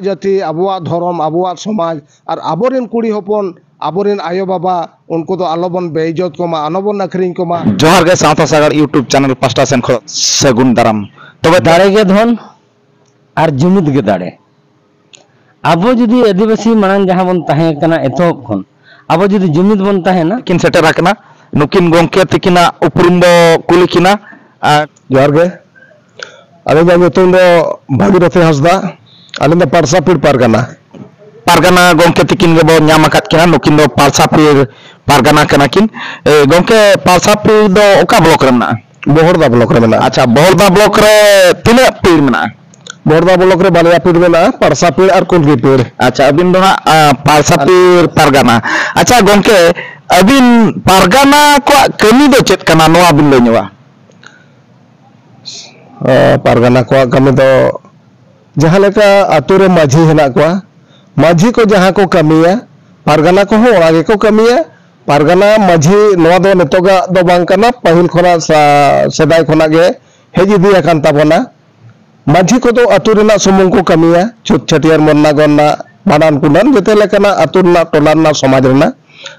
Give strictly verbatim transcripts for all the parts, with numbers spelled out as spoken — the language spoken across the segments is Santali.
ᱡᱟᱹᱛᱤ, ᱟᱵᱚᱣᱟᱜ ᱫᱷᱚᱨᱚᱢ, ᱟᱵᱚᱣᱟᱜ ᱥᱚᱢᱟᱡᱽ ᱟᱨ ᱟᱵᱚᱨᱮᱱ ᱠᱩᱲᱤ ᱦᱚᱯᱚᱱ, ᱟᱵᱚᱨᱮᱱ ᱟᱭᱳ ᱵᱟᱵᱟ, ᱩᱱᱠᱩ ᱫᱚ ᱟᱞᱚᱵᱚᱱ ᱵᱮᱭᱤᱡᱡᱚᱛ ᱠᱚᱢᱟ, ᱟᱞᱚᱵᱚᱱ ᱟᱹᱠᱷᱨᱤᱧ ᱠᱚᱢᱟ᱾ ᱡᱚᱦᱟᱨ ᱜᱮ ᱥᱟᱶᱛᱟ ᱥᱟᱜᱟᱲ YouTube ᱪᱮᱱᱮᱞ ᱯᱟᱥᱴᱟ ᱥᱮᱱ ᱠᱷᱚᱱ ᱥᱟᱹᱜᱩᱱ ᱫᱟᱨᱟᱢ᱾ ᱛᱚᱵᱮ ᱫᱟᱲᱮ ᱜᱮ ᱫᱷᱚᱱ ᱟᱨ ᱡᱩᱢᱤᱫ ᱜᱮ ᱫᱟᱲᱮ᱾ ᱟᱵᱚ ᱡᱩᱫᱤ ᱟᱹᱫᱤᱵᱟᱹᱥᱤ ᱢᱟᱲᱟᱝ ᱡᱟᱦᱟᱸ ᱵᱚᱱ ᱛᱟᱦᱮᱸ ᱠᱟᱱᱟ ᱮᱛᱚᱦᱚᱵ ᱠᱷᱚᱱ, ᱟᱵᱚ ᱡᱩᱫᱤ ᱡᱩᱢᱤᱫ ᱵᱚᱱ ᱛᱟᱦᱮᱱᱟ᱾ ᱠᱤᱱ ᱥᱮᱴᱮᱨ ᱟᱠᱟᱱᱟ, ᱱᱩᱠᱤᱱ ᱜᱚᱢᱠᱮ ᱛᱤᱠᱤᱱᱟᱜ ᱩᱯᱨᱩᱢ ᱵᱚ ᱠᱩᱞᱤ ᱠᱤᱱᱟ᱾ ᱟᱨ ᱡᱚᱦᱟᱨ ᱜᱮ, ᱟᱹᱞᱤᱧᱟᱜ ᱧᱩᱛᱩᱢ ᱫᱚ ᱵᱷᱟᱜᱤᱨᱚᱛᱷᱤ ᱦᱟᱸᱥᱫᱟ, ᱟᱹᱞᱤᱧ ᱫᱚ ᱯᱟᱨᱥᱟᱯᱤᱲ ᱯᱟᱨᱜᱟᱱᱟ᱾ ᱯᱟᱨᱜᱟᱱᱟ ᱜᱚᱢᱠᱮ ᱛᱤᱠᱤᱱ ᱜᱮᱵᱚ ᱧᱟᱢ ᱟᱠᱟᱫ ᱠᱤᱱᱟ, ᱱᱩᱠᱤᱱ ᱫᱚ ᱯᱟᱨᱥᱟᱯᱤᱲ ᱯᱟᱨᱜᱟᱱᱟ ᱠᱟᱱᱟ ᱠᱤᱱ᱾ ᱮ, ᱜᱚᱢᱠᱮ, ᱯᱟᱨᱥᱟᱯᱤᱲ ᱫᱚ ᱚᱠᱟ ᱵᱞᱚᱠ ᱨᱮ ᱢᱮᱱᱟᱜᱼᱟ? ᱵᱚᱦᱚᱲᱫᱟ ᱵᱞᱚᱠ ᱨᱮ ᱢᱮᱱᱟᱜᱼᱟ᱾ ᱟᱪᱪᱷᱟ, ᱵᱚᱦᱚᱲᱫᱟ ᱵᱞᱚᱠ ᱨᱮ ᱛᱤᱱᱟᱹᱜ ᱯᱤᱲ ᱢᱮᱱᱟᱜᱼᱟ? ᱵᱚᱦᱚᱲᱫᱟ ᱵᱞᱚᱠ ᱨᱮ ᱵᱟᱨᱭᱟ ᱯᱤᱲ ᱢᱮᱱᱟᱜᱼᱟ, ᱯᱟᱨᱥᱟᱯᱤᱲ ᱟᱨ ᱠᱩᱞᱜᱤ ᱯᱤᱲ᱾ ᱟᱪᱪᱷᱟ, ᱟᱹᱵᱤᱱ ᱫᱚ ᱦᱟᱸᱜ, ᱟ, ᱯᱟᱨᱥᱟᱯᱤᱲ ᱯᱟᱨᱜᱟᱱᱟ᱾ ᱟᱪᱪᱷᱟ ᱜᱚᱢᱠᱮ, ᱟᱹᱵᱤᱱ ᱯᱟᱨᱜᱟᱱᱟ ᱠᱚᱣᱟᱜ ᱠᱟᱹᱢᱤ ᱫᱚ ᱪᱮᱫ ᱠᱟᱱᱟ, ᱱᱚᱣᱟ ᱵᱤᱱ ᱞᱟᱹᱭ ᱧᱚᱜᱼᱟ? ᱟ, ᱯᱟᱨᱜᱟᱱᱟ ᱠᱚᱣᱟᱜ ᱠᱟᱹᱢᱤ ᱫᱚ ᱡᱟᱦᱟᱸ ᱞᱮᱠᱟ ᱟᱛᱳ ᱨᱮ ᱢᱟᱹᱡᱷᱤ ᱦᱮᱱᱟᱜ ᱠᱚᱣᱟ, ᱢᱟᱹᱡᱷᱤ ᱠᱚ ᱡᱟᱦᱟᱸ ᱠᱚ ᱠᱟᱹᱢᱤᱭᱟ, ᱯᱟᱨᱜᱟᱱᱟ ᱠᱚᱦᱚᱸ ᱚᱱᱟ ᱜᱮᱠᱚ ᱠᱟᱹᱢᱤᱭᱟ᱾ ᱯᱟᱨᱜᱟᱱᱟ ᱢᱟᱹᱡᱷᱤ ᱱᱚᱣᱟ ᱫᱚ ᱱᱤᱛᱚᱜᱟᱜ ᱫᱚ ᱵᱟᱝ ᱠᱟᱱᱟ, ᱯᱟᱹᱦᱤᱞ ᱠᱷᱚᱱᱟᱜ ᱥᱟ-, ᱥᱮᱫᱟᱭ ᱠᱷᱚᱱᱟᱜ ᱜᱮ ᱦᱮᱡ ᱤᱫᱤ ᱟᱠᱟᱱ ᱛᱟᱵᱚᱱᱟ᱾ ᱢᱟᱹᱡᱷᱤ ᱠᱚᱫᱚ ᱟᱹᱛᱩ ᱨᱮᱱᱟᱜ ᱥᱩᱢᱩᱝ ᱠᱚ ᱠᱟᱹᱢᱤᱭᱟ, ᱪᱷᱩᱛ ᱪᱷᱟᱹᱴᱭᱟᱹᱨ ᱢᱚᱨᱱᱟ ᱜᱚᱱᱱᱟ, ᱵᱷᱟᱸᱰᱟᱱ ᱠᱩᱸᱰᱟᱹᱱ, ᱡᱮᱛᱮ ᱞᱮᱠᱟᱱᱟᱜ ᱟᱹᱛᱩ ᱨᱮᱱᱟᱜ, ᱴᱚᱞᱟ ᱨᱮᱱᱟᱜ, ᱥᱚᱢᱟᱡᱽ ᱨᱮᱱᱟᱜ᱾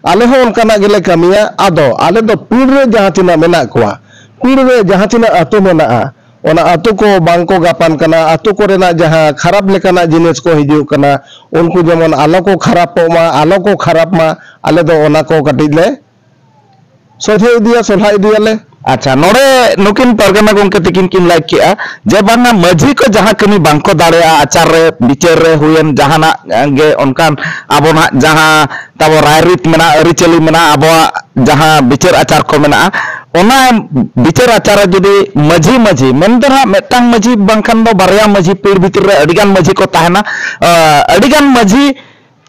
ᱟᱞᱮ ᱦᱚᱸ ᱚᱱᱠᱟᱱᱟᱜ ᱜᱮᱞᱮ ᱠᱟᱹᱢᱤᱭᱟ᱾ ᱟᱫᱚ ᱟᱞᱮ ᱫᱚ ᱯᱤᱲ ᱨᱮ ᱡᱟᱦᱟᱸ ᱛᱤᱱᱟᱹᱜ ᱢᱮᱱᱟᱜ ᱠᱚᱣᱟ, ᱯᱤᱲ ᱨᱮ ᱡᱟᱦᱟᱸ ᱛᱤᱱᱟᱹᱜ ᱟᱹᱛᱩ ᱢᱮᱱᱟᱜᱼᱟ, ᱚᱱᱟ ᱟᱹᱛᱩ ᱠᱚ ᱵᱟᱝ ᱠᱚ ᱜᱟᱯᱟᱱ ᱠᱟᱱᱟ, ᱟᱹᱛᱩ ᱠᱚᱨᱮᱱᱟᱜ ᱡᱟᱦᱟᱸ ᱠᱷᱟᱨᱟᱯ ᱞᱮᱠᱟᱱᱟᱜ ᱡᱤᱱᱤᱥ ᱠᱚ ᱦᱤᱡᱩᱜ ᱠᱟᱱᱟ, ᱩᱱᱠᱩ ᱡᱮᱢᱚᱱ ᱟᱞᱚ ᱠᱚ ᱠᱷᱟᱨᱟᱯᱚᱜ ᱢᱟ, ᱟᱞᱚ ᱠᱚ ᱠᱷᱟᱨᱟᱯ ᱢᱟ, ᱟᱞᱮ ᱫᱚ ᱚᱱᱟ ᱠᱚ ᱠᱟᱹᱴᱤᱡ ᱞᱮ ᱥᱚᱡᱷᱮ ᱤᱫᱤᱭᱟ, ᱥᱚᱞᱦᱟ ᱤᱫᱤᱭᱟᱞᱮ᱾ ᱟᱪᱪᱷᱟ, ᱱᱚᱰᱮ ᱱᱩᱠᱤᱱ ᱯᱟᱨᱜᱟᱱᱟ ᱜᱚᱢᱠᱮ ᱛᱤᱠᱤᱱ ᱠᱤᱱ ᱞᱟᱹᱭ ᱠᱮᱜᱼᱟ ᱡᱮ ᱵᱟᱝᱟ, ᱢᱟᱹᱡᱷᱤ ᱠᱚ ᱡᱟᱦᱟᱸ ᱠᱟᱹᱢᱤ ᱵᱟᱝᱠᱚ ᱫᱟᱲᱮᱭᱟᱜᱼᱟ, ᱟᱪᱟᱨ ᱨᱮ, ᱵᱤᱪᱟᱹᱨ ᱨᱮ ᱦᱩᱭᱮᱱ ᱡᱟᱦᱟᱱᱟᱜ ᱜᱮ, ᱚᱱᱠᱟᱱ ᱟᱵᱚᱱᱟᱜ ᱡᱟᱦᱟᱸ ᱛᱟᱵᱚ ᱨᱟᱭᱨᱤᱛ ᱢᱮᱱᱟᱜᱼᱟ, ᱟᱹᱨᱤᱪᱟᱹᱞᱤ ᱢᱮᱱᱟᱜᱼᱟ, ᱟᱵᱚᱣᱟᱜ ᱡᱟᱦᱟᱸ ᱵᱤᱪᱟᱹᱨ ᱟᱪᱟᱨ ᱠᱚ ᱢᱮᱱᱟᱜᱼᱟ, ᱚᱱᱟ ᱵᱤᱪᱟᱹᱨ ᱟᱪᱟᱨ ᱨᱮ ᱡᱩᱫᱤ ᱢᱟᱹᱡᱷᱤ, ᱢᱟᱹᱡᱷᱤ ᱢᱮᱱᱫᱚ ᱱᱟᱦᱟᱜ ᱢᱤᱫᱴᱟᱝ ᱢᱟᱹᱡᱷᱤ ᱵᱟᱝᱠᱷᱟᱱ ᱫᱚ ᱵᱟᱨᱭᱟ ᱢᱟᱹᱡᱷᱤ, ᱯᱤᱲ ᱵᱷᱤᱛᱤᱨ ᱨᱮ ᱟᱹᱰᱤᱜᱟᱱ ᱢᱟᱹᱡᱷᱤ ᱠᱚ ᱛᱟᱦᱮᱱᱟ, ᱟᱹᱰᱤᱜᱟᱱ ᱢᱟᱹᱡᱷᱤ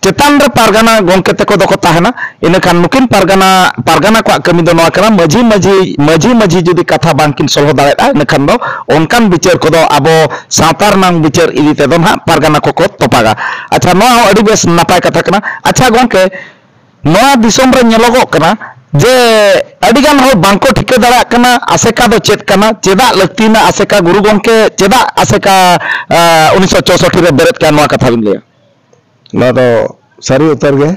ᱪᱮᱛᱟᱱ ᱨᱮ ᱯᱟᱨᱜᱟᱱᱟ ᱜᱚᱢᱠᱮ ᱛᱟᱠᱚ ᱫᱚᱠᱚ ᱛᱟᱦᱮᱱᱟ᱾ ᱤᱱᱟᱹᱠᱷᱟᱱ ᱱᱩᱠᱤᱱ ᱯᱟᱨᱜᱟᱱᱟ, ᱯᱟᱨᱜᱟᱱᱟ ᱠᱚᱣᱟᱜ ᱠᱟᱹᱢᱤ ᱫᱚ ᱱᱚᱣᱟ ᱠᱟᱱᱟ, ᱢᱟᱹᱡᱷᱤ, ᱢᱟᱹᱡᱷᱤ, ᱢᱟᱹᱡᱷᱤ, ᱢᱟᱹᱡᱷᱤ ᱡᱩᱫᱤ ᱠᱟᱛᱷᱟ ᱵᱟᱝᱠᱤᱱ ᱥᱚᱞᱦᱚ ᱫᱟᱲᱮᱭᱟᱜᱼᱟ, ᱤᱱᱟᱹᱠᱷᱟᱱ ᱫᱚ ᱚᱱᱠᱟᱱ ᱵᱤᱪᱟᱹᱨ ᱠᱚᱫᱚ ᱟᱵᱚ ᱥᱟᱶᱛᱟ ᱨᱮᱱᱟᱜ ᱵᱤᱪᱟᱹᱨ ᱤᱫᱤ ᱛᱮᱫᱚ ᱱᱟᱦᱟᱜ ᱯᱟᱨᱜᱟᱱᱟ ᱠᱚᱠᱚ ᱛᱚᱯᱟᱜᱟ᱾ ᱟᱪᱪᱷᱟ, ᱱᱚᱣᱟ ᱦᱚᱸ ᱟᱹᱰᱤ ᱵᱮᱥ ᱱᱟᱯᱟᱭ ᱠᱟᱛᱷᱟ ᱠᱟᱱᱟ᱾ ᱟᱪᱪᱷᱟ ᱜᱚᱢᱠᱮ, ᱱᱚᱣᱟ ᱫᱤᱥᱚᱢ ᱨᱮ ᱧᱮᱞᱚᱜᱚᱜ ᱠᱟᱱᱟ, ᱡᱮ ᱟᱹᱰᱤ ᱜᱟᱱ ᱦᱚᱲ ᱵᱟᱝᱠᱚ ᱴᱷᱤᱠᱟᱹ ᱫᱟᱲᱮᱭᱟᱜ ᱠᱟᱱᱟ ᱟᱥᱮᱠᱟ ᱫᱚ ᱪᱮᱫ ᱠᱟᱱᱟ, ᱪᱮᱫᱟᱜ ᱞᱟᱹᱠᱛᱤᱭᱮᱱᱟ ᱟᱥᱮᱠᱟ, ᱜᱩᱨᱩ ᱜᱚᱢᱠᱮ ᱪᱮᱫᱟᱜ ᱟᱥᱮᱠᱟ, ᱟᱸ, ᱩᱱᱤᱥᱥᱚ ᱪᱳᱥᱚᱴᱴᱤ ᱨᱮ ᱵᱮᱨᱮᱫ ᱠᱮᱫ, ᱱᱚᱣᱟ ᱠᱟᱛᱷᱟ ᱵᱤᱱ ᱞᱟᱹᱭᱟ? ᱱᱚᱣᱟ ᱫᱚ ᱥᱟᱹᱨᱤ ᱩᱛᱟᱹᱨ ᱜᱮ᱾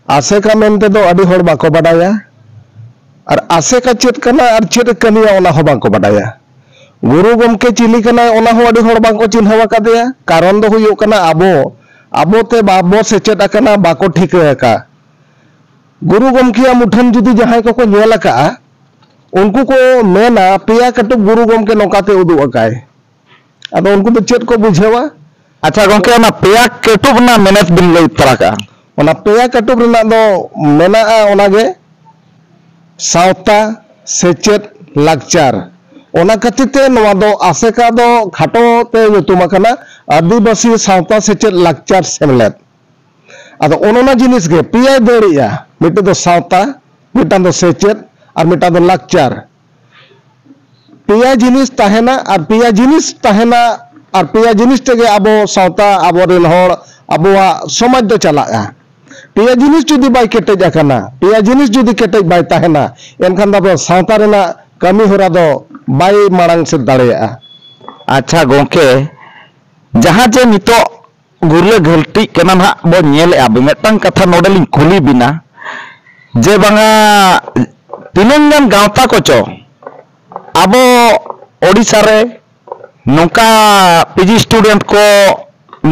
ᱟᱥᱮᱠᱟ ᱢᱮᱱᱛᱮ ᱫᱚ ᱟᱹᱰᱤ ᱦᱚᱲ ᱵᱟᱠᱚ ᱵᱟᱰᱟᱭᱟ, ᱟᱨ ᱟᱥᱮᱠᱟ ᱪᱮᱫ ᱠᱟᱱᱟ ᱟᱨ ᱪᱮᱫ ᱮ ᱠᱟᱹᱢᱤᱭᱟ, ᱚᱱᱟ ᱦᱚᱸ ᱵᱟᱝᱠᱚ ᱵᱟᱰᱟᱭᱟ᱾ ᱜᱩᱨᱩ ᱜᱚᱢᱠᱮ ᱪᱤᱞᱤ ᱠᱟᱱᱟᱭ, ᱚᱱᱟ ᱦᱚᱸ ᱟᱹᱰᱤ ᱦᱚᱲ ᱵᱟᱝᱠᱚ ᱪᱤᱱᱦᱟᱹᱣ ᱟᱠᱟᱫᱮᱭᱟ᱾ ᱠᱟᱨᱚᱱ ᱫᱚ ᱦᱩᱭᱩᱜ ᱠᱟᱱᱟ, ᱟᱵᱚ, ᱟᱵᱚᱛᱮ ᱵᱟᱵᱚ ᱥᱮᱪᱮᱫ ᱟᱠᱟᱱᱟ, ᱵᱟᱠᱚ ᱴᱷᱤᱠᱟᱹ ᱟᱠᱟᱫ᱾ ᱜᱩᱨᱩ ᱜᱚᱢᱠᱮᱭᱟᱜ ᱢᱩᱴᱷᱟᱹᱱ ᱡᱩᱫᱤ ᱡᱟᱦᱟᱸᱭ ᱠᱚᱠᱚ ᱧᱮᱞ ᱟᱠᱟᱫᱼᱟ, ᱩᱱᱠᱩ ᱠᱚ ᱢᱮᱱᱟ, "ᱯᱮᱭᱟ ᱠᱟᱹᱴᱩᱵ ᱜᱩᱨᱩ ᱜᱚᱢᱠᱮ ᱱᱚᱝᱠᱟᱛᱮ ᱩᱫᱩᱜ ᱟᱠᱟᱭ᱾" ᱟᱫᱚ ᱩᱱᱠᱩ ᱫᱚ ᱪᱮᱫ ᱠᱚ ᱵᱩᱡᱷᱟᱹᱣᱟ? ᱟᱪᱪᱷᱟ ᱜᱚᱢᱠᱮ, ᱚᱱᱟ ᱯᱮᱭᱟ ᱠᱟᱹᱴᱩᱵ ᱨᱮᱱᱟᱜ ᱢᱮᱱᱮᱛ ᱵᱤᱱ ᱞᱟᱹᱭ ᱛᱟᱨᱟ ᱠᱟᱜᱼᱟ᱾ ᱚᱱᱟ ᱯᱮᱭᱟ ᱠᱟᱹᱴᱩᱵ ᱨᱮᱱᱟᱜ ᱫᱚ ᱢᱮᱱᱟᱜᱼᱟ, ᱚᱱᱟᱜᱮ ᱥᱟᱶᱛᱟ, ᱥᱮᱪᱮᱫ, ᱞᱟᱠᱪᱟᱨ᱾ ᱚᱱᱟ ᱠᱷᱟᱹᱛᱤᱨ ᱛᱮ ᱱᱚᱣᱟ ᱫᱚ ᱟᱥᱮᱠᱟ ᱫᱚ ᱠᱷᱟᱴᱚ ᱛᱮ ᱧᱩᱛᱩᱢ ᱟᱠᱟᱱᱟ, ᱟᱹᱫᱤᱵᱟᱹᱥᱤ ᱥᱟᱶᱛᱟ ᱥᱮᱪᱮᱫ ᱞᱟᱠᱪᱟᱨ ᱥᱮᱢᱞᱮᱫ᱾ ᱟᱫᱚ ᱚᱱ ᱚᱱᱟ ᱡᱤᱱᱤᱥ ᱜᱮ ᱯᱮᱭᱟᱭ ᱫᱟᱹᱲᱮᱜᱼᱟ, ᱢᱤᱫᱴᱮᱡ ᱫᱚ ᱥᱟᱶᱛᱟ, ᱢᱤᱫᱴᱟᱝ ᱫᱚ ᱥᱮᱪᱮᱫ, ᱟᱨ ᱢᱤᱫᱴᱟᱝ ᱫᱚ ᱞᱟᱠᱪᱟᱨ᱾ ᱯᱮᱭᱟ ᱡᱤᱱᱤᱥ ᱛᱟᱦᱮᱱᱟ, ᱟᱨ ᱯᱮᱭᱟ ᱡᱤᱱᱤᱥ ᱛᱟᱦᱮᱱᱟ, ᱟᱨ ᱯᱮᱭᱟ ᱡᱤᱱᱤᱥ ᱛᱮᱜᱮ ᱟᱵᱚ ᱥᱟᱶᱛᱟ, ᱟᱵᱚᱨᱮᱱ ᱦᱚᱲ, ᱟᱵᱚᱣᱟᱜ ᱥᱚᱢᱟᱡᱽ ᱫᱚ ᱪᱟᱞᱟᱜᱼᱟ᱾ ᱯᱮᱭᱟ ᱡᱤᱱᱤᱥ ᱡᱩᱫᱤ ᱵᱟᱭ ᱠᱮᱴᱮᱡ ᱟᱠᱟᱱᱟ, ᱯᱮᱭᱟ ᱡᱤᱱᱤᱥ ᱡᱩᱫᱤ ᱠᱮᱴᱮᱡ ᱵᱟᱭ ᱛᱟᱦᱮᱱᱟ, ᱮᱱᱠᱷᱟᱱ ᱫᱚ ᱟᱵᱚ ᱥᱟᱶᱛᱟ ᱨᱮᱱᱟᱜ ᱠᱟᱹᱢᱤ ᱦᱚᱨᱟ ᱫᱚ ᱵᱟᱭ ᱢᱟᱲᱟᱝ ᱥᱮᱫ ᱫᱟᱲᱮᱭᱟᱜᱼᱟ᱾ ᱟᱪᱪᱷᱟ ᱜᱚᱢᱠᱮ, ᱡᱟᱦᱟᱸ ᱡᱮ ᱱᱤᱛᱚᱜ ᱜᱩᱨᱞᱟᱹ ᱜᱷᱟᱹᱞᱴᱤᱜ ᱠᱟᱱᱟ ᱱᱟᱦᱟᱜ ᱵᱚ ᱧᱮᱞᱮᱜᱼᱟ, ᱢᱤᱫᱴᱟᱝ ᱠᱟᱛᱷᱟ ᱱᱚᱰᱮ ᱞᱤᱧ ᱠᱩᱞᱤ ᱵᱤᱱᱟ ᱡᱮ ᱵᱟᱝᱟ, ᱛᱤᱱᱟᱹᱝ ᱜᱟᱱ ᱜᱟᱶᱛᱟ ᱠᱚᱪᱚ ᱟᱵᱚ ᱳᱰᱤᱥᱟ ᱨᱮ ᱱᱚᱝᱠᱟ ᱯᱤᱡᱤ ᱥᱴᱩᱰᱮᱱᱴ ᱠᱚ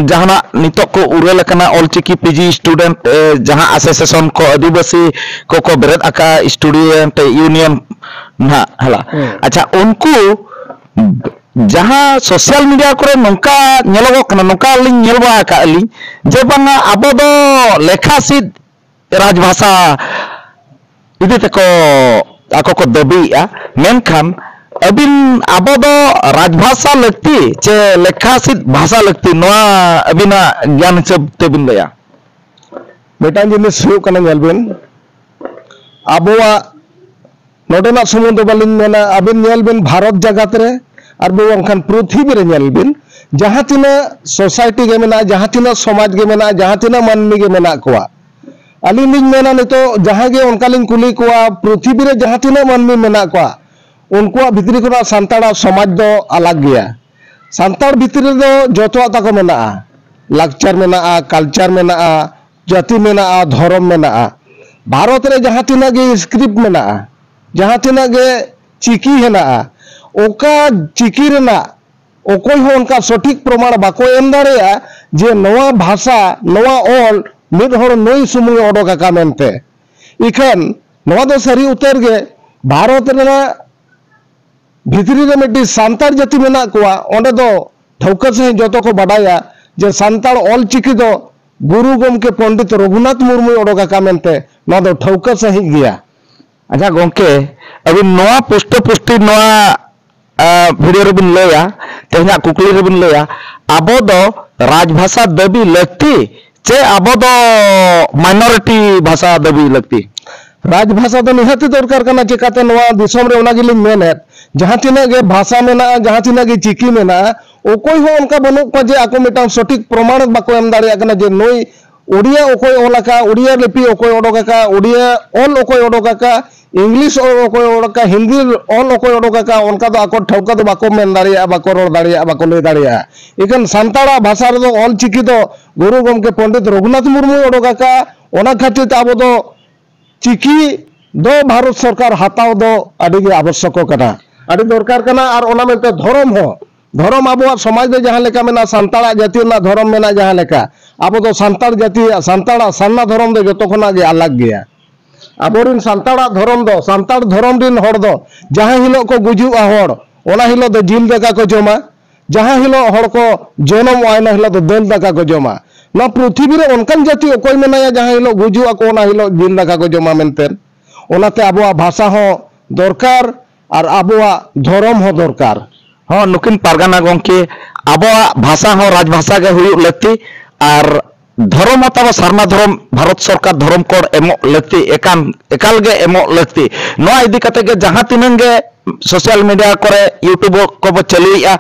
ᱡᱟᱦᱟᱱᱟᱜ ᱱᱤᱛᱚᱜ ᱠᱚ ᱩᱨᱟᱹᱞ ᱟᱠᱟᱱᱟ, ᱚᱞᱪᱤᱠᱤ ᱯᱤᱡᱤ ᱥᱴᱩᱰᱮᱱᱴ, ᱮ, ᱡᱟᱦᱟᱸ ᱟᱥᱳᱥᱤᱭᱮᱥᱚᱱ ᱠᱚ ᱟᱹᱫᱤᱵᱟᱹᱥᱤ ᱠᱚᱠᱚ ᱵᱮᱨᱮᱫ ᱟᱠᱟᱫ, ᱥᱴᱩᱰᱮᱱᱴ ᱤᱭᱩᱱᱤᱭᱚᱱ ᱱᱟᱦᱟᱜ, ᱦᱮᱞᱟ᱾ ᱦᱮᱸ᱾ ᱟᱪᱪᱷᱟ, ᱩᱱᱠᱩ ᱡᱟᱦᱟᱸ ᱥᱳᱥᱟᱞ ᱢᱤᱰᱤᱭᱟ ᱠᱚᱨᱮ ᱱᱚᱝᱠᱟ ᱧᱮᱞᱚᱜᱚᱜ ᱠᱟᱱᱟ, ᱱᱚᱝᱠᱟ ᱞᱤᱧ ᱧᱮᱞ ᱵᱟᱲᱟ ᱟᱠᱟᱫ ᱟᱹᱞᱤᱧ ᱡᱮ ᱵᱟᱝᱟ, ᱟᱵᱚ ᱫᱚ ᱞᱮᱠᱷᱟ ᱥᱤᱫ ᱨᱟᱡᱽᱵᱷᱟᱥᱟ ᱤᱫᱤ ᱛᱮᱠᱚ ᱟᱠᱚ ᱠᱚ ᱫᱟᱹᱵᱤᱭᱮᱫᱼᱟ᱾ ᱢᱮᱱᱠᱷᱟᱱ ᱟᱹᱵᱤᱱ, ᱟᱵᱚ ᱫᱚ ᱨᱟᱡᱽᱵᱷᱟᱥᱟ ᱞᱟᱹᱠᱛᱤ ᱪᱮ ᱞᱮᱠᱷᱟ ᱥᱤᱫ ᱵᱷᱟᱥᱟ ᱞᱟᱹᱠᱛᱤ, ᱱᱚᱣᱟ ᱟᱹᱵᱤᱱᱟᱜ ᱜᱮᱭᱟᱱ ᱦᱤᱥᱟᱹᱵ ᱛᱮᱵᱤᱱ ᱞᱟᱹᱭᱟ? ᱢᱤᱫᱴᱟᱝ ᱡᱤᱱᱤᱥ ᱦᱩᱭᱩᱜ ᱠᱟᱱᱟ, ᱧᱮᱞ ᱵᱤᱱ, ᱟᱵᱚᱣᱟᱜ ᱱᱚᱰᱮᱱᱟᱜ ᱥᱩᱢᱩᱝ ᱫᱚ ᱵᱟᱹᱞᱤᱧ ᱢᱮᱱᱟ, ᱟᱵᱤᱱ ᱧᱮᱞ ᱵᱤᱱ, ᱵᱷᱟᱨᱚᱛ ᱡᱟᱠᱟᱛ ᱨᱮ ᱟᱨ ᱵᱟᱝᱠᱷᱟᱱ ᱯᱨᱤᱛᱷᱤᱵᱤ ᱨᱮ ᱧᱮᱞ ᱵᱤᱱ, ᱡᱟᱦᱟᱸ ᱛᱤᱱᱟᱹᱜ ᱥᱳᱥᱟᱭᱴᱤ ᱜᱮ ᱢᱮᱱᱟᱜᱼᱟ, ᱡᱟᱦᱟᱸ ᱛᱤᱱᱟᱹᱜ ᱥᱚᱢᱟᱡᱽ ᱜᱮ ᱢᱮᱱᱟᱜᱼᱟ, ᱡᱟᱦᱟᱸ ᱛᱤᱱᱟᱹᱜ ᱢᱟᱹᱱᱢᱤ ᱜᱮ ᱢᱮᱱᱟᱜ ᱠᱚᱣᱟ, ᱟᱹᱞᱤᱧ ᱞᱤᱧ ᱢᱮᱱᱟ, ᱱᱤᱛᱚᱜ ᱡᱟᱦᱟᱸᱭ ᱜᱮ ᱚᱱᱠᱟ ᱞᱤᱧ ᱠᱩᱞᱤ ᱠᱚᱣᱟ, ᱯᱨᱤᱛᱷᱤᱵᱤ ᱨᱮ ᱡᱟᱦᱟᱸ ᱛᱤᱱᱟᱹᱜ ᱢᱟᱹᱱᱢᱤ ᱢᱮᱱᱟᱜ ᱠᱚᱣᱟ, ᱩᱱᱠᱩᱣᱟᱜ ᱵᱷᱤᱛᱨᱤ ᱠᱷᱚᱱᱟᱜ ᱥᱟᱱᱛᱟᱲᱟᱜ ᱥᱚᱢᱟᱡᱽ ᱫᱚ ᱟᱞᱟᱜᱽ ᱜᱮᱭᱟ᱾ ᱥᱟᱱᱛᱟᱲ ᱵᱷᱤᱛᱨᱤ ᱨᱮᱫᱚ ᱡᱚᱛᱚᱣᱟᱜ ᱛᱟᱠᱚ ᱢᱮᱱᱟᱜᱼᱟ, ᱞᱟᱠᱪᱟᱨ ᱢᱮᱱᱟᱜᱼᱟ, ᱠᱟᱞᱪᱟᱨ ᱢᱮᱱᱟᱜᱼᱟ, ᱡᱟᱹᱛᱤ ᱢᱮᱱᱟᱜᱼᱟ, ᱫᱷᱚᱨᱚᱢ ᱢᱮᱱᱟᱜᱼᱟ᱾ ᱵᱷᱟᱨᱚᱛ ᱨᱮ ᱡᱟᱦᱟᱸ ᱛᱤᱱᱟᱹᱜ ᱜᱮ ᱥᱠᱨᱤᱯᱴ ᱢᱮᱱᱟᱜᱼᱟ, ᱡᱟᱦᱟᱸ ᱛᱤᱱᱟᱹᱜ ᱜᱮ ᱪᱤᱠᱤ ᱦᱮᱱᱟᱜᱼᱟ, ᱚᱠᱟ ᱪᱤᱠᱤ ᱨᱮᱱᱟᱜ ᱚᱠᱚᱭ ᱦᱚᱸ ᱚᱱᱠᱟ ᱥᱚᱴᱷᱤᱠ ᱯᱨᱚᱢᱟᱬ ᱵᱟᱠᱚ ᱮᱢ ᱫᱟᱲᱮᱭᱟᱜᱼᱟ ᱡᱮ ᱱᱚᱣᱟ ᱵᱷᱟᱥᱟ, ᱱᱚᱣᱟ ᱚᱞ ᱢᱤᱫ ᱦᱚᱲ ᱱᱩᱭ ᱥᱩᱢᱩᱝ ᱮ ᱚᱰᱚᱠ ᱟᱠᱟ ᱢᱮᱱᱛᱮ᱾ ᱤᱠᱷᱟᱹᱱ ᱱᱚᱣᱟ ᱫᱚ ᱥᱟᱹᱨᱤ ᱩᱛᱟᱹᱨ ᱜᱮ, ᱵᱷᱟᱨᱚᱛ ᱨᱮᱱᱟᱜ ᱵᱷᱤᱛᱨᱤ ᱨᱮ ᱢᱤᱫᱴᱤᱡ ᱥᱟᱱᱛᱟᱲ ᱡᱟᱹᱛᱤ ᱢᱮᱱᱟᱜ ᱠᱚᱣᱟ, ᱚᱸᱰᱮ ᱫᱚ ᱴᱷᱟᱹᱣᱠᱟᱹ ᱥᱟᱺᱦᱤᱡ ᱡᱚᱛᱚ ᱠᱚ ᱵᱟᱰᱟᱭᱟ ᱡᱮ ᱥᱟᱱᱛᱟᱲ ᱚᱞ ᱪᱤᱠᱤ ᱫᱚ ᱜᱩᱨᱩ ᱜᱚᱢᱠᱮ ᱯᱚᱱᱰᱤᱛ ᱨᱚᱜᱷᱩᱱᱟᱛᱷ ᱢᱩᱨᱢᱩᱭ ᱚᱰᱚᱠ ᱟᱠᱟ ᱢᱮᱱᱛᱮ᱾ ᱱᱚᱣᱟ ᱫᱚ ᱴᱷᱟᱹᱣᱠᱟᱹ ᱥᱟᱺᱦᱤᱡ ᱜᱮᱭᱟ᱾ ᱟᱪᱪᱷᱟ ᱜᱚᱢᱠᱮ, ᱟᱹᱵᱤᱱ ᱱᱚᱣᱟ ᱯᱩᱥᱴᱟᱹ ᱯᱩᱥᱴᱤ ᱱᱚᱣᱟ ᱵᱷᱤᱰᱤᱭᱳ ᱨᱮᱵᱤᱱ ᱞᱟᱹᱭᱟ, ᱛᱮᱦᱮᱧᱟᱜ ᱠᱩᱠᱞᱤ ᱨᱮᱵᱤᱱ ᱞᱟᱹᱭᱟ, ᱟᱵᱚ ᱫᱚ ᱨᱟᱡᱽᱵᱷᱟᱥᱟ ᱫᱟᱹᱵᱤ ᱞᱟᱹᱠᱛᱤ ᱪᱮ ᱟᱵᱚ ᱫᱚ ᱢᱟᱭᱱᱚᱨᱤᱴᱤ ᱵᱷᱟᱥᱟ ᱫᱟᱹᱵᱤ ᱞᱟᱹᱠᱛᱤ? ᱨᱟᱡᱽᱵᱷᱟᱥᱟ ᱫᱚ ᱱᱤᱦᱟᱹᱛ ᱜᱮ ᱫᱚᱨᱠᱟᱨ ᱠᱟᱱᱟ᱾ ᱪᱮᱠᱟᱛᱮ ᱱᱚᱣᱟ ᱫᱤᱥᱚᱢ ᱨᱮ, ᱚᱱᱟ ᱜᱮᱞᱤᱧ ᱢᱮᱱᱮᱫ, ᱡᱟᱦᱟᱸ ᱛᱤᱱᱟᱹᱜ ᱜᱮ ᱵᱷᱟᱥᱟ ᱢᱮᱱᱟᱜᱼᱟ, ᱡᱟᱦᱟᱸ ᱛᱤᱱᱟᱹᱜ ᱜᱮ ᱪᱤᱠᱤ ᱢᱮᱱᱟᱜᱼᱟ, ᱚᱠᱚᱭ ᱦᱚᱸ ᱚᱱᱠᱟ ᱵᱟᱹᱱᱩᱜ ᱠᱚᱣᱟ ᱡᱮ ᱟᱠᱚ ᱢᱤᱫᱴᱟᱝ ᱥᱚᱴᱷᱤᱠ ᱯᱨᱚᱢᱟᱬ ᱵᱟᱠᱚ ᱮᱢ ᱫᱟᱲᱮᱭᱟᱜ ᱠᱟᱱᱟ ᱡᱮ ᱱᱩᱭ ᱩᱲᱤᱭᱟ ᱚᱠᱚᱭ ᱚᱞ ᱟᱠᱟᱫ, ᱩᱲᱤᱭᱟ ᱞᱤᱯᱤ ᱚᱠᱚᱭ ᱚᱰᱚᱠ ᱟᱠᱟᱫ, ᱩᱲᱤᱭᱟ ᱚᱞ ᱚᱠᱚᱭ ᱚᱰᱚᱠ ᱟᱠᱟᱫ, ᱤᱝᱞᱤᱥ ᱚᱞ ᱚᱠᱚᱭ ᱚᱰᱚᱠ ᱟᱠᱟᱫ, ᱦᱤᱱᱫᱤ ᱚᱞ ᱚᱠᱚᱭ ᱚᱰᱚᱠ ᱟᱠᱟᱫ, ᱚᱱᱠᱟ ᱫᱚ ᱟᱠᱚ ᱴᱷᱟᱹᱣᱠᱟᱹ ᱫᱚ ᱵᱟᱠᱚ ᱢᱮᱱ ᱫᱟᱲᱮᱭᱟᱜᱼᱟ, ᱵᱟᱠᱚ ᱨᱚᱲ ᱫᱟᱲᱮᱭᱟᱜᱼᱟ, ᱵᱟᱠᱚ ᱞᱟᱹᱭ ᱫᱟᱲᱮᱭᱟᱜᱼᱟ᱾ ᱤᱠᱷᱟᱹᱱ ᱥᱟᱱᱛᱟᱲᱟᱜ ᱵᱷᱟᱥᱟ ᱨᱮᱫᱚ ᱚᱞ ᱪᱤᱠᱤ ᱫᱚ ᱜᱩᱨᱩ ᱜᱚᱢᱠᱮ ᱯᱚᱱᱰᱤᱛ ᱨᱚᱜᱷᱩᱱᱟᱛᱷ ᱢᱩᱨᱢᱩᱭ ᱚᱰᱚᱠ ᱟᱠᱟᱫ᱾ ᱚᱱᱟ ᱠᱷᱟᱹᱛᱤᱨ ᱛᱮ ᱟᱵᱚ ᱫᱚ ᱪᱤᱠᱤ ᱫᱚ ᱵᱷᱟᱨᱚᱛ ᱥᱚᱨᱠᱟᱨ ᱦᱟᱛᱟᱣ ᱫᱚ ᱟᱹᱰᱤ ᱜᱮ ᱟᱵᱚᱥᱭᱚᱠᱚ ᱠᱟᱱᱟ, ᱟᱹᱰᱤ ᱫᱚᱨᱠᱟᱨ ᱠᱟᱱᱟ᱾ ᱟᱨ ᱚᱱᱟ ᱢᱮᱱᱛᱮ ᱫᱷᱚᱨᱚᱢ ᱦᱚᱸ, ᱫᱷᱚᱨᱚᱢ ᱟᱵᱚᱣᱟᱜ ᱥᱚᱢᱟᱡᱽ ᱨᱮ ᱡᱟᱦᱟᱸ ᱞᱮᱠᱟ ᱢᱮᱱᱟᱜᱼᱟ, ᱥᱟᱱᱛᱟᱲᱟᱜ ᱡᱟᱹᱛᱤ ᱨᱮᱱᱟᱜ ᱫᱷᱚᱨᱚᱢ ᱢᱮᱱᱟᱜᱼᱟ ᱡᱟᱦᱟᱸ ᱞᱮᱠᱟ, ᱟᱵᱚ ᱫᱚ ᱥᱟᱱᱛᱟᱲ ᱡᱟᱹᱛᱤᱭᱟᱜ, ᱥᱟᱱᱛᱟᱲᱟᱜ ᱥᱟᱨᱱᱟ ᱫᱷᱚᱨᱚᱢ ᱫᱚ ᱡᱚᱛᱚ ᱠᱷᱚᱱᱟᱜ ᱜᱮ ᱟᱞᱟᱜᱽ ᱜᱮᱭᱟ᱾ ᱟᱵᱚᱨᱮᱱ ᱥᱟᱱᱛᱟᱲᱟᱜ ᱫᱷᱚᱨᱚᱢ ᱫᱚ, ᱥᱟᱱᱛᱟᱲ ᱫᱷᱚᱨᱚᱢ ᱨᱮᱱ ᱦᱚᱲ ᱫᱚ ᱡᱟᱦᱟᱸ ᱦᱤᱞᱳᱜ ᱠᱚ ᱜᱩᱡᱩᱜᱼᱟ ᱦᱚᱲ, ᱚᱱᱟ ᱦᱤᱞᱳᱜ ᱫᱚ ᱡᱤᱞ ᱫᱟᱠᱟ ᱠᱚ ᱡᱚᱢᱟ᱾ ᱡᱟᱦᱟᱸ ᱦᱤᱞᱳᱜ ᱦᱚᱲ ᱠᱚ ᱡᱚᱱᱚᱢᱚᱜᱼᱟ, ᱤᱱᱟᱹ ᱦᱤᱞᱳᱜ ᱫᱚ ᱫᱟᱹᱞ ᱫᱟᱠᱟ ᱠᱚ ᱡᱚᱢᱟ᱾ ᱱᱚᱣᱟ ᱯᱨᱤᱛᱷᱤᱵᱤ ᱨᱮ ᱚᱱᱠᱟᱱ ᱡᱟᱹᱛᱤ ᱚᱠᱚᱭ ᱢᱮᱱᱟᱭᱟ ᱡᱟᱦᱟᱸ ᱦᱤᱞᱳᱜ ᱜᱩᱡᱩᱜ ᱟᱠᱚ, ᱚᱱᱟ ᱦᱤᱞᱳᱜ ᱡᱤᱞ ᱫᱟᱠᱟ ᱠᱚ ᱡᱚᱢᱟ ᱢᱮᱱᱛᱮ? ᱚᱱᱟᱛᱮ ᱟᱵᱚᱣᱟᱜ ᱵᱷᱟᱥᱟ ᱦᱚᱸ ᱫᱚᱨᱠᱟᱨ ᱟᱨ ᱟᱵᱚᱣᱟᱜ ᱫᱷᱚᱨᱚᱢ ᱦᱚᱸ ᱫᱚᱨᱠᱟᱨ᱾ ᱦᱚᱸ, ᱱᱩᱠᱤᱱ ᱯᱟᱨᱜᱟᱱᱟ ᱜᱚᱢᱠᱮ, ᱟᱵᱚᱣᱟᱜ ᱵᱷᱟᱥᱟ ᱦᱚᱸ ᱨᱟᱡᱽ ᱵᱷᱟᱥᱟ ᱜᱮ ᱦᱩᱭᱩᱜ ᱞᱟᱹᱠᱛᱤ, ᱟᱨ ᱫᱷᱚᱨᱚᱢ ᱦᱚᱸ ᱛᱟᱵᱚ ᱥᱟᱨᱱᱟ ᱫᱷᱚᱨᱚᱢ ᱵᱷᱟᱨᱚᱛ ᱥᱚᱨᱠᱟᱨ ᱫᱷᱚᱨᱚᱢ ᱠᱳᱰ ᱮᱢᱚᱜ ᱞᱟᱹᱠᱛᱤ, ᱮᱠᱟᱱ, ᱮᱠᱟᱞ ᱜᱮ ᱮᱢᱚᱜ ᱞᱟᱹᱠᱛᱤ᱾ ᱱᱚᱣᱟ ᱤᱫᱤ ᱠᱟᱛᱮ ᱜᱮ ᱡᱟᱦᱟᱸ ᱛᱤᱱᱟᱹᱝ ᱜᱮ ᱥᱳᱥᱟᱞ ᱢᱤᱰᱤᱭᱟ ᱠᱚᱨᱮ, ᱭᱩᱴᱩᱵᱽ ᱠᱚᱵᱚ ᱪᱟᱹᱞᱩᱭᱮᱫᱼᱟ,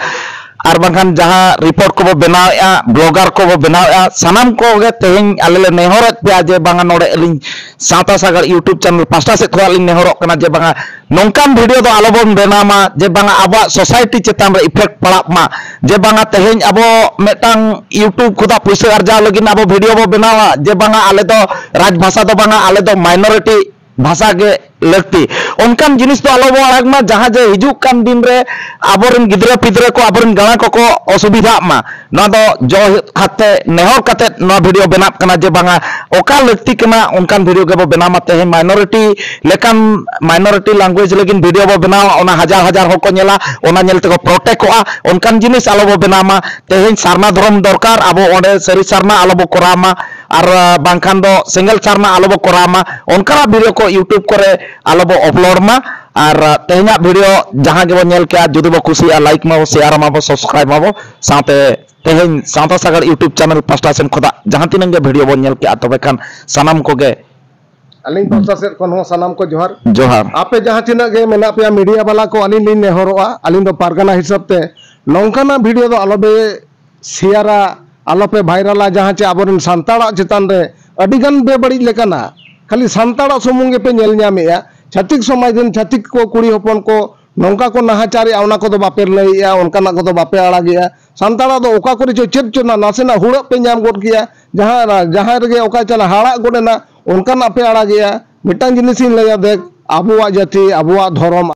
ᱟᱨ ᱵᱟᱝᱠᱷᱟᱱ ᱡᱟᱦᱟᱸ ᱨᱤᱯᱳᱨᱴ ᱠᱚᱵᱚ ᱵᱮᱱᱟᱣᱮᱫᱼᱟ, ᱵᱞᱚᱜᱟᱨ ᱠᱚᱵᱚ ᱵᱮᱱᱟᱣᱮᱫᱼᱟ, ᱥᱟᱱᱟᱢ ᱠᱚᱜᱮ ᱛᱮᱦᱮᱧ ᱟᱞᱮ ᱞᱮ ᱱᱮᱦᱚᱨᱮᱫ ᱯᱮᱭᱟ ᱡᱮ ᱵᱟᱝᱟ ᱱᱚᱰᱮ ᱟᱹᱞᱤᱧ ᱥᱟᱶᱛᱟ ᱥᱟᱜᱟᱲ YouTube ᱪᱮᱱᱮᱞ ᱯᱟᱦᱴᱟ ᱥᱮᱫ ᱠᱷᱚᱱᱟᱜ ᱞᱤᱧ ᱱᱮᱦᱚᱨᱚᱜ ᱠᱟᱱᱟ ᱡᱮ ᱵᱟᱝᱟ ᱱᱚᱝᱠᱟᱱ ᱵᱷᱤᱰᱤᱭᱳ ᱫᱚ ᱟᱞᱚᱵᱚᱱ ᱵᱮᱱᱟᱣ ᱢᱟ ᱡᱮ ᱵᱟᱝᱟ ᱟᱵᱚᱣᱟᱜ ᱥᱳᱥᱟᱭᱴᱤ ᱪᱮᱛᱟᱱ ᱨᱮ ᱤᱯᱷᱮᱠᱴ ᱯᱟᱲᱟᱜ ᱢᱟ, ᱡᱮ ᱵᱟᱝᱟ ᱛᱮᱦᱮᱧ ᱟᱵᱚ ᱢᱤᱫᱴᱟᱝ YouTube ᱠᱷᱚᱱᱟᱜ ᱯᱩᱭᱥᱟᱹ ᱟᱨᱡᱟᱣ ᱞᱟᱹᱜᱤᱫ ᱟᱵᱚ ᱵᱷᱤᱰᱤᱭᱳ ᱵᱚ ᱵᱮᱱᱟᱣᱟ ᱡᱮ ᱵᱟᱝᱟ ᱟᱞᱮ ᱫᱚ ᱨᱟᱡᱽ ᱵᱷᱟᱥᱟ ᱫᱚ ᱵᱟᱝᱟ, ᱟᱞᱮ ᱫᱚ ᱢᱟᱭᱱᱚᱨᱤᱴᱤ ᱵᱷᱟᱥᱟ ᱜᱮ ᱞᱟᱹᱠᱛᱤ᱾ ᱚᱱᱠᱟᱱ ᱡᱤᱱᱤᱥ ᱫᱚ ᱟᱞᱚ ᱵᱚ ᱟᱲᱟᱜ ᱢᱟ, ᱡᱟᱦᱟᱸ ᱡᱮ ᱦᱤᱡᱩᱜ ᱠᱟᱱ ᱫᱤᱱ ᱨᱮ ᱟᱵᱚᱨᱮᱱ ᱜᱤᱫᱽᱨᱟᱹ ᱯᱤᱫᱽᱨᱟᱹ ᱠᱚ, ᱟᱵᱚᱨᱮᱱ ᱜᱟᱬᱟ ᱠᱚᱠᱚ ᱚᱥᱩᱵᱤᱫᱷᱟᱜ ᱢᱟ᱾ ᱱᱚᱣᱟ ᱫᱚ ᱡᱚ ᱦᱟᱛᱮ ᱱᱮᱦᱚᱨ ᱠᱟᱛᱮ ᱱᱚᱣᱟ ᱵᱷᱤᱰᱤᱭᱳ ᱵᱮᱱᱟᱜ ᱠᱟᱱᱟ ᱡᱮ ᱵᱟᱝᱟ ᱚᱠᱟ ᱞᱟᱹᱠᱛᱤ ᱠᱟᱱᱟ ᱚᱱᱠᱟᱱ ᱵᱷᱤᱰᱤᱭᱳ ᱜᱮᱵᱚ ᱵᱮᱱᱟᱣ ᱢᱟ᱾ ᱛᱮᱦᱮᱧ ᱢᱟᱭᱱᱚᱨᱤᱴᱤ ᱞᱮᱠᱟᱱ ᱢᱟᱭᱱᱚᱨᱤᱴᱤ ᱞᱮᱝᱜᱩᱭᱮᱡᱽ ᱞᱟᱹᱜᱤᱫ ᱵᱷᱤᱰᱤᱭᱳ ᱵᱚ ᱵᱮᱱᱟᱣᱟ, ᱚᱱᱟ ᱦᱟᱡᱟᱨ ᱦᱟᱡᱟᱨ ᱦᱚᱲ ᱠᱚ ᱧᱮᱞᱟ, ᱚᱱᱟ ᱧᱮᱞ ᱛᱮᱠᱚ ᱯᱨᱚᱴᱮᱠᱚᱜᱼᱟ᱾ ᱚᱱᱠᱟᱱ ᱡᱤᱱᱤᱥ ᱟᱞᱚ ᱵᱚ ᱵᱮᱱᱟᱣ ᱢᱟ᱾ ᱛᱮᱦᱮᱧ ᱥᱟᱨᱱᱟ ᱫᱷᱚᱨᱚᱢ ᱫᱚᱨᱠᱟᱨ, ᱟᱵᱚ ᱚᱸᱰᱮ ᱥᱟᱹᱨᱤ ᱥᱟᱨᱱᱟ ᱟᱞᱚ ᱵᱚ ᱠᱚᱨᱟᱣ ᱢᱟ᱾ ᱟᱨ ᱟᱸ, ᱵᱟᱝᱠᱷᱟᱱ ᱫᱚ ᱥᱮᱸᱜᱮᱞ ᱥᱟᱨᱱᱟ ᱟᱞᱚ ᱵᱚ ᱠᱚᱨᱟᱣ ᱢᱟ, ᱚᱱᱠᱟᱱᱟᱜ ᱵᱷᱤᱰᱤᱭᱳ ᱠᱚ YouTube ᱠᱚᱨᱮ ᱟᱞᱚ ᱵᱚ ᱟᱯᱞᱳᱰ ᱢᱟ᱾ ᱟᱨ ᱟᱸ, ᱛᱮᱦᱮᱧᱟᱜ ᱵᱷᱤᱰᱤᱭᱳ ᱡᱟᱦᱟᱸ ᱜᱮᱵᱚ ᱧᱮᱞ ᱠᱮᱜᱼᱟ, ᱡᱩᱫᱤ ᱵᱚ ᱠᱩᱥᱤᱭᱟᱜᱼᱟ, ᱞᱟᱭᱤᱠ ᱢᱟᱵᱚ, ᱥᱮᱭᱟᱨ ᱢᱟᱵᱚ, ᱥᱟᱵᱥᱠᱨᱟᱭᱤᱵ ᱢᱟᱵᱚ, ᱥᱟᱶᱛᱮ ᱛᱮᱦᱮᱧ ᱥᱟᱶᱛᱟ ᱥᱟᱜᱟᱲ YouTube ᱪᱮᱱᱮᱞ ᱯᱟᱦᱴᱟ ᱥᱮᱱ ᱠᱷᱚᱱᱟᱜ ᱡᱟᱦᱟᱸ ᱛᱤᱱᱟᱹᱜ ᱜᱮ ᱵᱷᱤᱰᱤᱭᱳ ᱵᱚᱱ ᱧᱮᱞ ᱠᱮᱜᱼᱟ, ᱛᱚᱵᱮ ᱠᱷᱟᱱ ᱥᱟᱱᱟᱢ ᱠᱚᱜᱮ ᱟᱹᱞᱤᱧ ᱯᱟᱦᱴᱟ ᱥᱮᱫ ᱠᱷᱚᱱ ᱦᱚᱸ ᱥᱟᱱᱟᱢ ᱠᱚ ᱡᱚᱦᱟᱨ᱾ ᱡᱚᱦᱟᱨ᱾ ᱟᱯᱮ ᱡᱟᱦᱟᱸ ᱛᱤᱱᱟᱹᱜ ᱜᱮ ᱢᱮᱱᱟᱜ ᱯᱮᱭᱟ ᱢᱤᱰᱤᱭᱟ ᱵᱟᱞᱟ ᱠᱚ, ᱟᱹᱞᱤᱧ ᱞᱤᱧ ᱱᱮᱦᱚᱨᱚᱜᱼᱟ, ᱟᱹᱞᱤᱧ ᱫᱚ ᱯᱟᱨᱜᱟᱱᱟ ᱦᱤᱥᱟᱹᱵ ᱛᱮ ᱱᱚᱝᱠᱟᱱᱟᱜ ᱵᱷᱤᱰᱤᱭᱳ ᱫᱚ ᱟᱞᱚᱯᱮ ᱥᱮᱭᱟᱨᱟ, ᱟᱞᱚᱯᱮ ᱵᱷᱟᱭᱨᱟᱞᱟ, ᱡᱟᱦᱟᱸ ᱪᱮ ᱟᱵᱚᱨᱮᱱ ᱥᱟᱱᱛᱟᱲᱟᱜ ᱪᱮᱛᱟᱱ ᱨᱮ ᱟᱹᱰᱤ ᱜᱟᱱ ᱵᱮᱵᱟᱹᱲᱤᱡ ᱞᱮᱠᱟᱱᱟᱜ ᱠᱷᱟᱹᱞᱤ ᱥᱟᱱᱛᱟᱲᱟᱜ ᱥᱩᱢᱩᱝ ᱜᱮᱯᱮ ᱧᱮᱞ ᱧᱟᱢᱮᱜᱼᱟ᱾ ᱪᱷᱟᱹᱛᱤᱠ ᱥᱚᱢᱟᱡᱽ ᱨᱮᱱ ᱪᱷᱟᱹᱛᱤᱠ ᱠᱚ ᱠᱩᱲᱤ ᱦᱚᱯᱚᱱ ᱠᱚ ᱱᱚᱝᱠᱟ ᱠᱚ ᱱᱟᱦᱟᱪᱟᱨᱮᱜᱼᱟ, ᱚᱱᱟ ᱠᱚᱫᱚ ᱵᱟᱯᱮ ᱞᱟᱹᱭᱮᱜᱼᱟ, ᱚᱱᱠᱟᱱᱟᱜ ᱠᱚᱫᱚ ᱵᱟᱯᱮ ᱟᱲᱟᱜᱮᱜᱼᱟ᱾ ᱥᱟᱱᱛᱟᱲᱟᱜ ᱫᱚ ᱚᱠᱟ ᱠᱚᱨᱮ ᱪᱚ ᱪᱮᱫ ᱪᱚ ᱱᱟ-, ᱱᱟᱥᱮᱱᱟᱜ ᱦᱩᱲᱟᱹᱜ ᱯᱮ ᱧᱟᱢ ᱜᱚᱫ ᱠᱮᱜᱼᱟ, ᱡᱟᱦᱟᱸ, ᱡᱟᱦᱟᱸᱭ ᱨᱮᱜᱮ ᱚᱠᱟ ᱪᱟᱞᱟᱜ ᱦᱟᱲᱟᱜ ᱜᱚᱫ ᱮᱱᱟ, ᱚᱱᱠᱟᱱᱟᱜ ᱯᱮ ᱟᱲᱟᱜᱮᱜᱼᱟ᱾ ᱢᱤᱫᱴᱟᱝ ᱡᱤᱱᱤᱥᱤᱧ ᱞᱟᱹᱭᱟ, ᱫᱮᱠ, ᱟᱵᱚᱣᱟᱜ ᱡᱟᱹᱛᱤ, ᱟᱵᱚᱣᱟᱜ ᱫᱷᱚᱨᱚᱢ,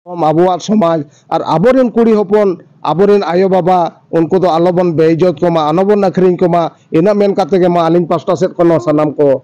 ᱟᱵᱚᱣᱟᱜ ᱥᱚᱢᱟᱡᱽ ᱟᱨ ᱟᱵᱚᱨᱮᱱ ᱠᱩᱲᱤ ᱦᱚᱯᱚᱱ, ᱟᱵᱚᱨᱮᱱ ᱟᱭᱳ ᱵᱟᱵᱟ, ᱩᱱᱠᱩ ᱫᱚ ᱟᱞᱚᱵᱚᱱ ᱵᱮᱭᱤᱡᱚᱛ ᱠᱚᱢᱟ, ᱟᱞᱚᱵᱚᱱ ᱟᱹᱠᱷᱨᱤᱧ ᱠᱚᱢᱟ᱾ ᱤᱱᱟᱹᱜ ᱢᱮᱱ ᱠᱟᱛᱮ ᱜᱮ ᱢᱟ ᱟᱹᱞᱤᱧ ᱯᱟᱥᱴᱟ ᱥᱮᱫ ᱠᱷᱚᱱ ᱦᱚᱸ ᱥᱟᱱᱟᱢ ᱠᱚ